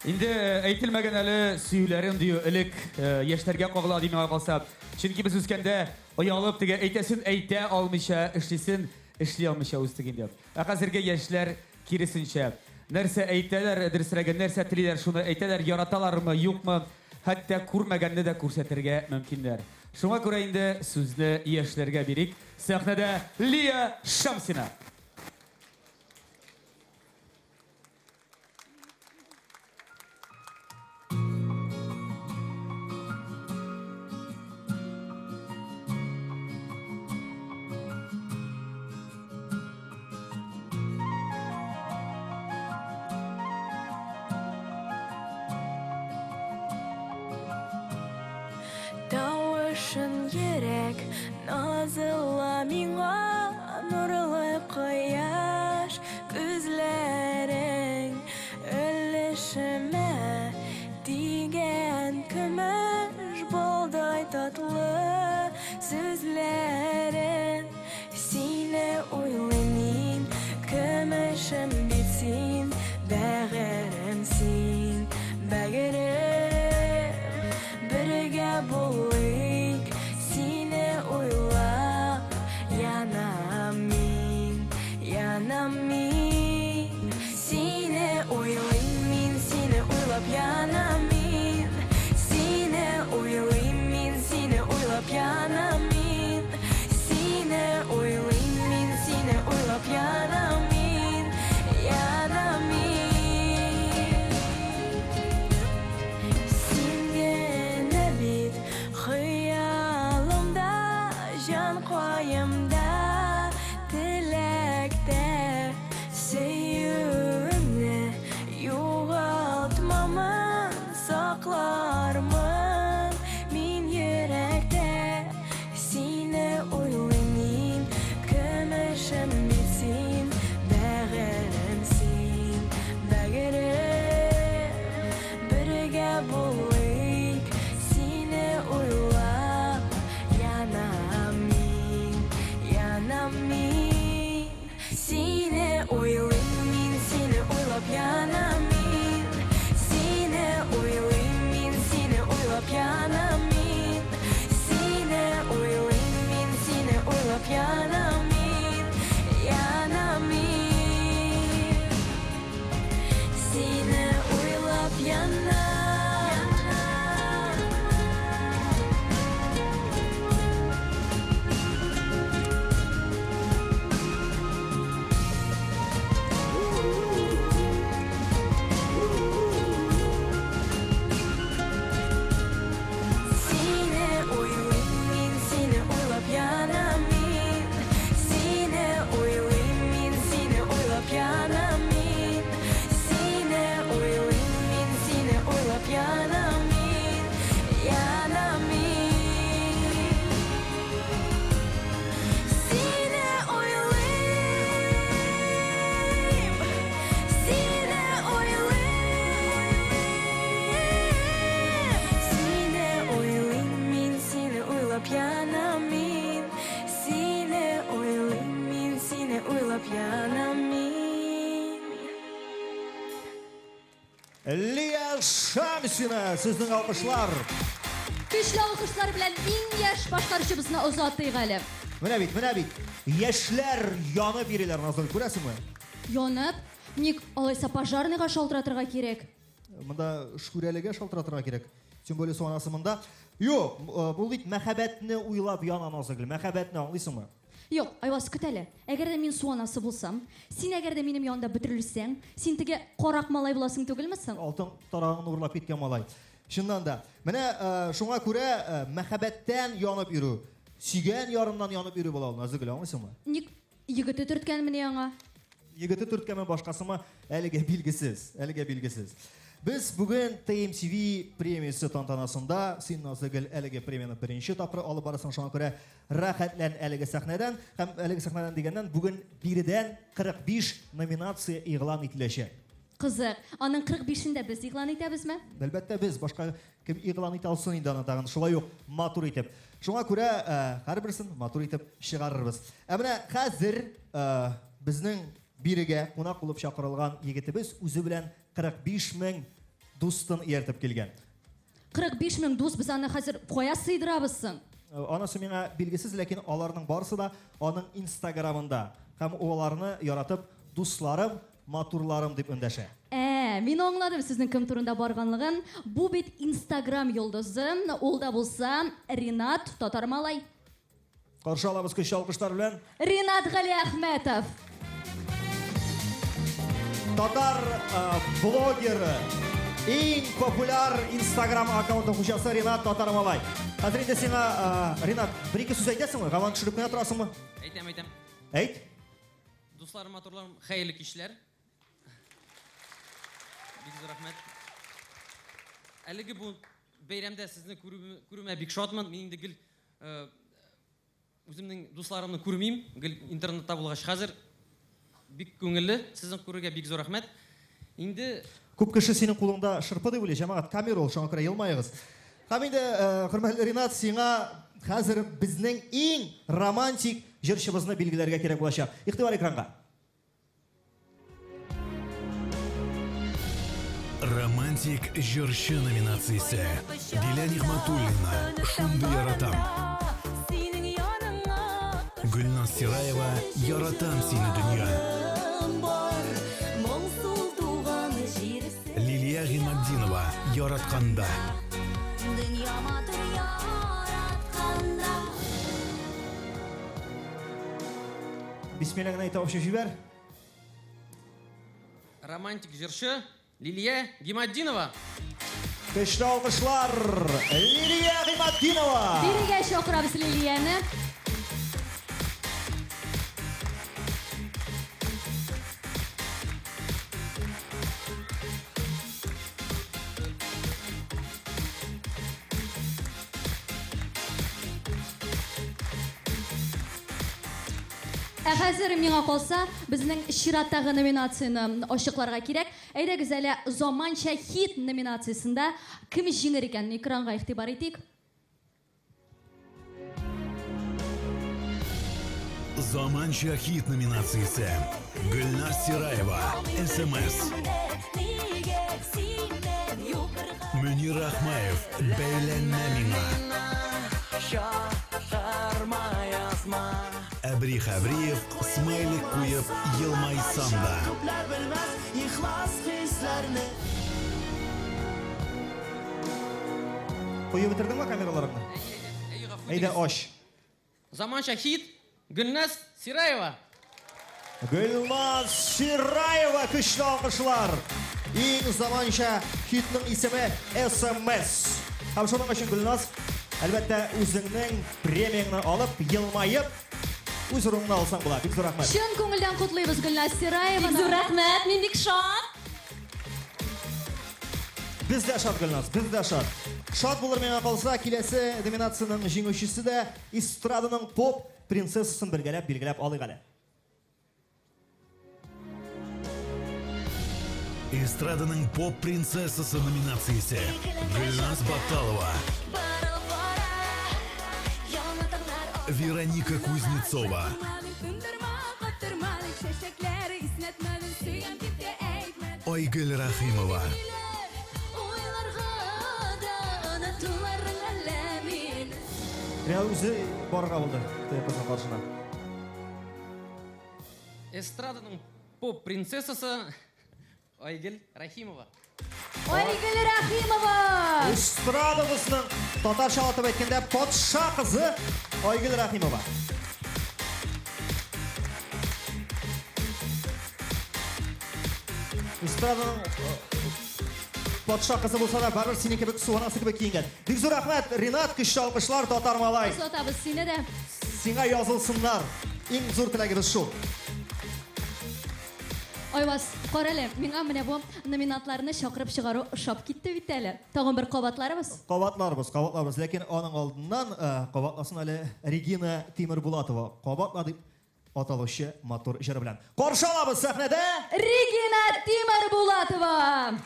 Инде әйтелмәгән әле сөюләрем дию элек яшьләргә кагыла ди миңа калса. Чөнки без үскәндә оялып теге әйтәсен әйтә алмыйча, эшлисен эшли алмыйча үстек инде. Ә хәзерге яшьләр киресенчә. Нәрсә әйтәләр, дөресрәге, нәрсә телиләр, шуны әйтәләр, яраталармы, юкмы, хәтта күрмәгәнне дә күрсәтергә мөмкиннәр. Шуңа күрә инде сүзне яшьләргә бирик. Сәхнәдә Лия Шамсина. Тавышын йөрәк назыла миңа нурлы кояш Күзләрең өлешемә тигән көмеш балдай татлы сүзләрең. Сине уйлыйм мин, көмешем бит син, бәгырем син, бәгырем. Бергә булыйк, сине уйлап янам мин, янам мин. Сине уйлыйм мин, сине уйлап янам мин. Сине уйлыйм мин, сине уйлап янам мин. Сине уйлыйм мин, сине уйлап янам мин, янам мин. Син генә бит хыялымда, җанкаемда, теләктә. Сөюемне югалтмамын, саклармын мин йөрәктә. Сине уйлыйм мин, көмешем бит син, бәгырем син, бәгырем. Бергә булыйк, сине уйлап янам мин, янам мин. Сине уйлыйм мин, сине уйлап янам мин. Сине уйлыйм мин, сине уйлап янам мин. Сине уйлыйм мин, сине уйлап янам мин, янам мин. Сине уйлап янам. Сине уйлыйм мин, сине уйлап янам мин. Сине уйлыйм мин, сине уйлап янам мин. Сине уйлыйм мин, сине уйлап янам мин, янам мин. Сине уйлыйм, сине уйлыйм. Сине уйлыйм мин, сине уйлап янам мин. Сине уйлыйм мин, сине уйлап янам мин. Лия Шамсина, сезнең алкышлар. Көчле алкышлар белән иң яшь башкаручыбызны озатыйк әле. Менә бит, менә бит. Яшьләр янып йөриләр, Назгөл, күрәсеңме? Янып? Ник алайса пожарныйга шалтыратырга кирәк? Монда Шүрәлегә шалтыратырга кирәк. Тем более су анасы монда. Юк, бу бит мәхәббәтне уйлап яна, Назгөл. Мәхәббәтне аңлыйсыңмы? Юк, Айваз, көт әле. Әгәр дә мин су анасы булсам, син әгәр дә минем янда бөтерелсәң, син теге карак малай буласың түгелме соң? Алтын тарагын урлап киткән малай. Чыннан да. Менә шуңа күрә мәхәббәттән янып йөрү, сөйгән ярыннан янып йөрү була ул, Назлыгөл, аңлыйсыңмы? Ник егете төрткәнмени аңа? Егете төрткәнме, башкасымы, әлегә билгесез. Әлегә билгесез. Без бүген TMTV премиясе тантанасында, син, Назлыгөл, әлеге премияне беренче тапкыр алып барасың, шуңа күрә рәхәтлән әлеге сәхнәдән. Һәм әлеге сәхнәдән дигәннән, бүген биредән 45 номинация игълан ителәчәк. Кызык, аның 45-ен дә без игълан итәбезме? Әлбәттә, без. Башка кем игълан итә алсын инде аны тагын шулай ук матур итеп. Шуңа күрә һәрберсен матур итеп чыгарырбыз. Ә менә хәзер безнең бирегә кунак булып чакырылган егетебез үзе белән 45 мең дустын ияртеп килгән. 45 мең дус, без аны хәзер кая сыйдырабыз соң? Анысы миңа билгесез, ләкин аларның барысы да аның Инстаграмында. Һәм ул аларны яратып, дусларым, матурларым дип эндәшә. Ә, мин аңладым сезнең кем турында барганлыгын. Бу бит Инстаграм йолдызы, ул да булса Ринат Татар малай. Каршы алабыз көчле алкышлар белән. Ринат Галиәхмәтов. Татар блогеры, иң популяр Инстаграм аккаунты хуҗасы Ринат Татар малай. Хәзер инде сиңа, Ринат, бер-ике сүз әйтәсеңме? Гаман төшереп кенә торасыңмы? Әйтәм, әйтәм. Әйт. Дусларым, матурларым, хәерле кичләр. Бик зур рәхмәт. Әлеге бу бәйрәмдә сезне күрүемә бик шатмын. Мин инде гел үземнең дусларымны күрмим, гел интернетта булгач хәзер бик күңелле сезне күрергә, бик зур рәхмәт. Инде күп кеше синең кулыңда шырпы дип уйлый, җәмәгать, камера ул, шуңа күрә елмаегыз. Һәм инде, хөрмәтле Ринат, сиңа хәзер безнең иң романтик җырчыбызны билгеләргә кирәк булачак. Игътибар экранга. Романтик җырчы номинациясе. Дилә Нигъмәтуллина, Шундый яратам. Гөлназ Сираева, Яратам сине, дөнья. Лилия Гыйматдинова, Яратканда. Бисмилла генә әйтеп алып җибәр. Романтик җырчы Лилия Гиматдинова. Көчле алкышлар Лилия Гиматдинова. Бирегә чакырабыз Лилияне. Ә хәзер миңа калса, безнең чираттагы номинацияне ачыкларга кирәк. Әйдәгез әле заманча хит номинациясендә кем җиңер икән? Экранга игътибар итик. Заманча хит номинациясе. Гөлназ Сираева, СМС. Мөнир Рахмаев, Бәйләнмә миңа. Әбри Хәбриев, смайлик куеп, елмайсам да. Куеп бетердеңме камераларыңны? Әйдә, ач. Заманча хит Гөлназ Сираева. Гөлназ Сираева, көчле алкышлар. Иң заманча хитның исеме СМС. Һәм шуның өчен Гөлназ, әлбәттә, үзеңнең премияңне алып, елмаеп, үз урыныңны алсаң була. Бик зур рәхмәт. Чын күңелдән котлыйбыз Гөлназ Сираеваны. Бик зур рәхмәт, мин бик шат. Без дә шат, Гөлназ, без дә шат. Шат булыр миңа калса, киләсе номинациянең җиңүчесе дә эстраданың поп принцессасын бергәләп билгеләп алыйк әле. Эстраданың поп принцессасы номинациясе. Гөлназ Батталова. Вероника Кузнецова. Айгөл Рахимова. Реал үзе барырга булды теге кызның каршына. Эстраданың поп принцессасы Айгөл Рахимова. Айгөл Рахимова! Эстрадабызның татарча атап әйткәндә патша кызы Айгөл Рахимова. Эстраданың патша кызы булса да, барыбер синең кебек су анасы кебек киенгән. Бик зур рәхмәт, Ринат, көчле алкышлар, татар малай. Озатабыз сине дә. Сиңа язылсыннар. Иң зур теләгебез шул. Айваз, кара әле, миңа менә бу номинантларны чакырып чыгару ошап китте бит әле. Тагын бер кабатларбыз. Кабатларбыз, кабатларбыз. Ләкин аның алдыннан кабатласын әле Регина Тимербулатова. Кабатла дип аталучы матур җыры белән. Каршы алабыз сәхнәдә Регина Тимербулатова!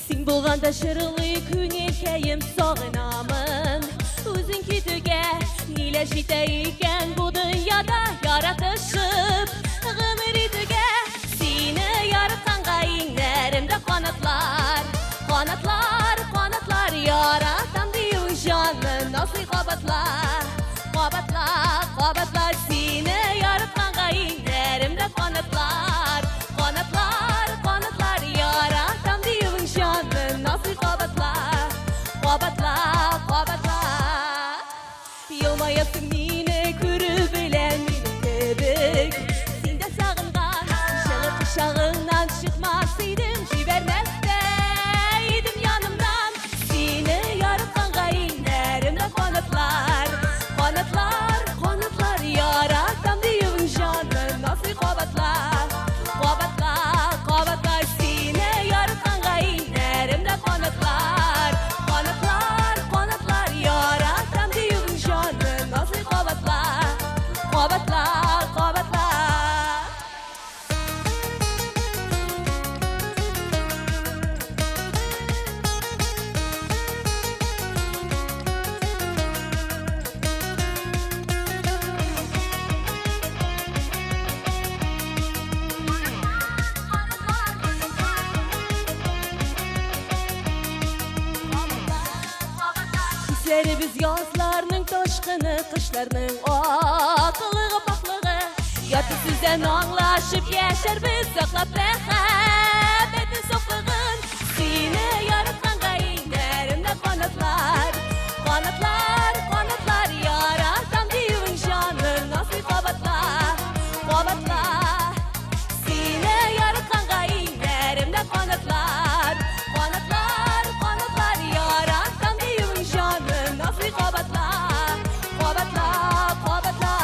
Син булганда җырлый күңелкәем сагынамын. Үзең китүгә ниләр җитә икән бу дөньяда яратышып гомер итүгә. Сине яратканга иңнәремдә канатлар, канатлар, канатлар яратам дию җаным назлый кабатла, кабатла, кабатла. Сине яратканга иңнәремдә канатлар, канатлар, канатлар яратам диюең җаным назлый кабатла, кабатла, кабатла. Елмаясың мине күрү белән минем кебек. Син дә сагынган җылы кочагыңнан чыкмас идем, җибәрмәс тә идем янымнан. Сине яратканга иңнәремдә канатлар, канатлар, канатлар яратам диюең җаным назлый кабатла, кабатла, кабатла. Сине яратканга иңнәремдә канатлар, канатлар, канатлар яратам диюең җаным назлый кабатла, кабатла, кабатла. Хисләребез язларның ташкыны, кышларның аклыгы, пакьлыгы. Ярты сүздән аңлашып яшәрбез, саклап мәхәббәтнең сафлыгын. Сине яратканга иңнәремдә канатлар, канатлар, канатлар яратам диюең җаным назлый кабатла, кабатла. Сине яратканга иңнәремдә канатлар, канатлар, канатлар яратам диюең җаным назлый кабатла, кабатла, кабатла.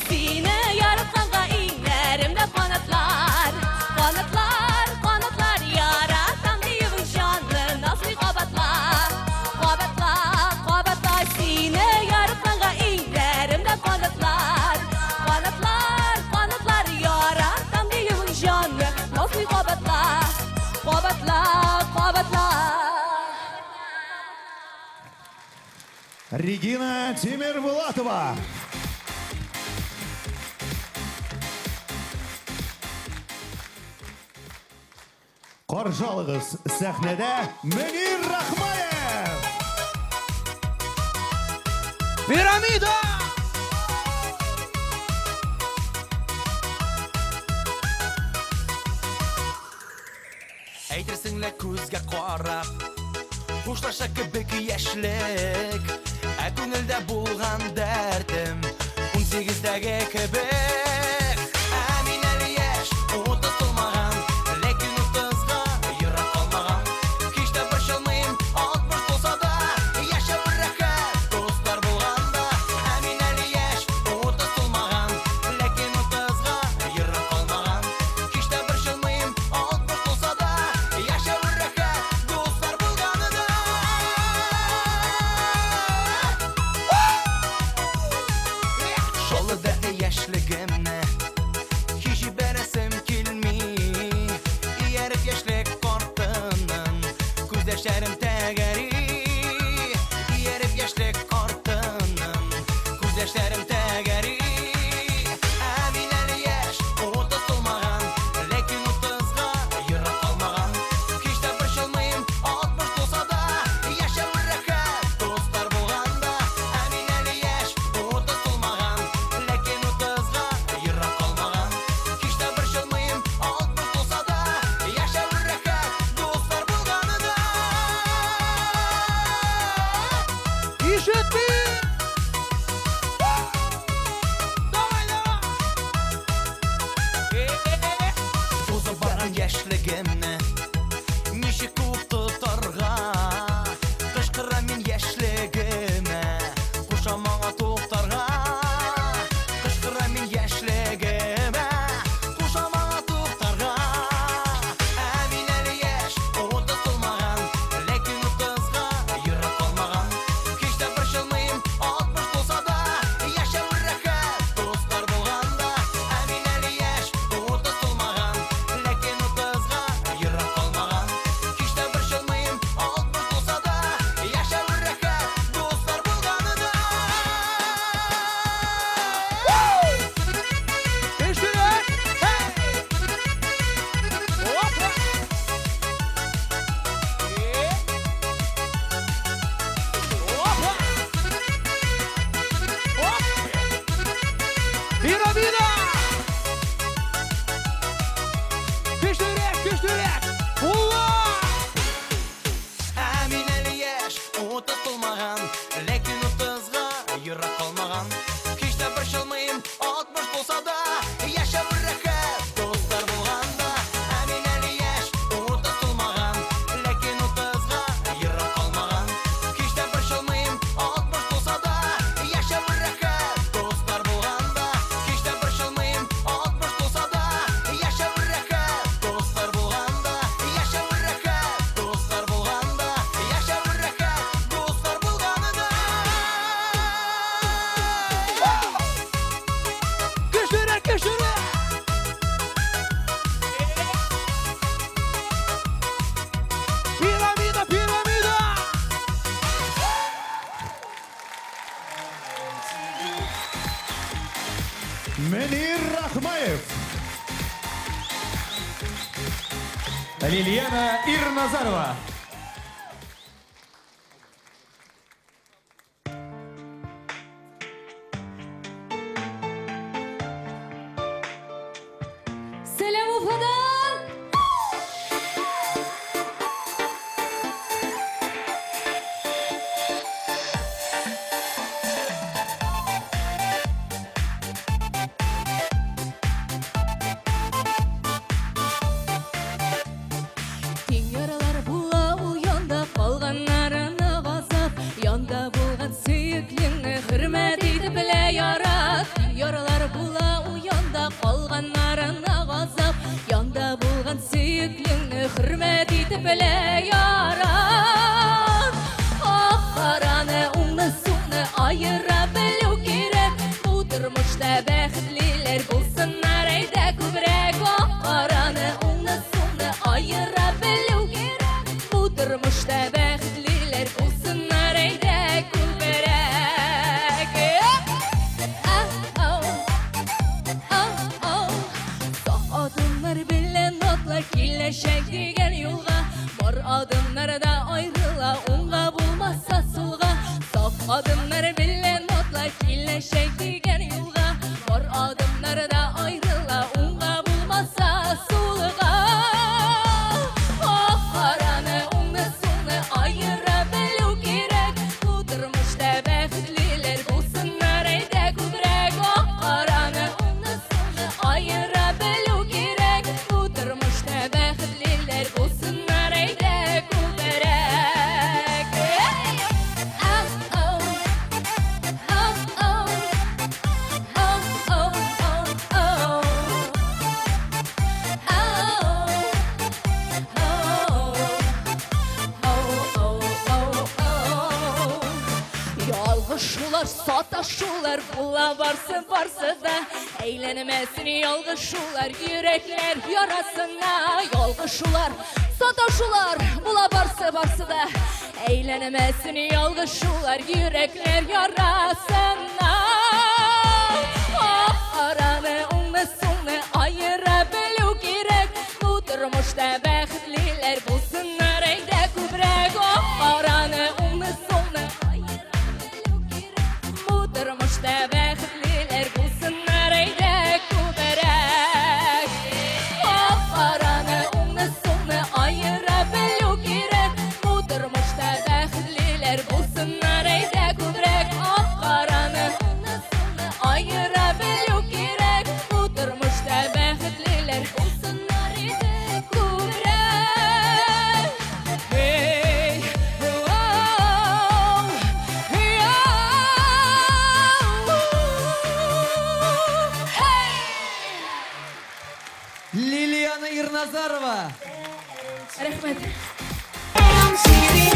Сине яратканга иңнәремдә канатлар, канатлар, канатлар яратам диюең җаным назлый кабатла, кабатла, кабатла. Сине яратканга иңнәремдә канатлар, канатлар, канатлар яратам диюең җаным назлый кабатла, кабатла, кабатла. Регина Тимербулатова. Каршы алыгыз сәхнәдә Мөнир Рахмаев! Пирамида! Әйтерсең лә күзгә карап Хушлаша кебек яшьлек Ә күңелдә булган дәртем 18-дәге кебек Ә мин әле яшь, 30 тулмаган Ләкин 30-га ерак калмаган Һич тә борчылмыйм, 60 тулса да Яшәү рәхәт, дуслар булганда Ә мин әле яшь, 30 тулмаган Ләкин 30-га ерак калмаган Һич тә борчылмыйм, 60 тулса да Яшәү рәхәт, дуслар булганда. Мөнир Рахмаев. Лилиана Ирназарова. Сәлам Уфадан! Тиң яралар була ул янда калганнарына газап. Янда булган сөеклеңне хөрмәт итеп белә ярат. Тиң яралар була ул янда калганнарына газап. Янда булган сөеклеңне хөрмәт итеп белә ярат. Ак караны, уңны, сулны аера белү кирәк. Бу тормышта бәхетлеләр булсыннар әйдә күбрәк. Ак караны, уңны, сулны аера белү кирәк. Бу тормышта бәхетлеләр булсыннар әйдә күбрәк. Ау, ау, ау. Сак адымнар белән атла киләчәк дигән юлга. Бар адымнар да аерыла, уңга булмаса сулга. Сак адымнар белән атла киләчәк дигән юлга. Бар адымнар да аерыла, уңга булмаса сулга. Ак караны, уңны, сулны аера белү кирәк. Бу тормышта бәхетлеләр булсыннар әйдә күбрәк. Ак караны, уңны, сулны аера белү кирәк. Бу тормышта бәхетлеләр булсыннар әйдә күбрәк. Ау, ау, ау, ау, ау, ау, ау, ау. Ау, ау, ау, ау. Ялгышулар, саташулар була барсы барсы да. Әйләнмәсен ялгышулар йөрәкләр ярасына. Ялгышулар, саташулар була барсы барсы да. Әйләнмәсен ялгышулар йөрәкләр ярасына. Ак караны, уңны, сулны аера белү кирәк. Бу тормышта бәхетлеләр булсыннар әйдә күбрәк. Ак караны, уңны, сулны аера белү кирәк. Бу тормышта бәхетлеләр булсыннар әйдә күбрәк. Ак караны, уңны, сулны аера белү кирәк. Бу тормышта бәхетлеләр булсыннар әйдә күбрәк. Ак караны, уңны, сулны аера белү кирәк. Бу тормышта бәхетлеләр булсыннар әйдә күбрәк. Hey, oh, oh, hey! Лилиана Ирназарова. Рәхмәт. TMTV.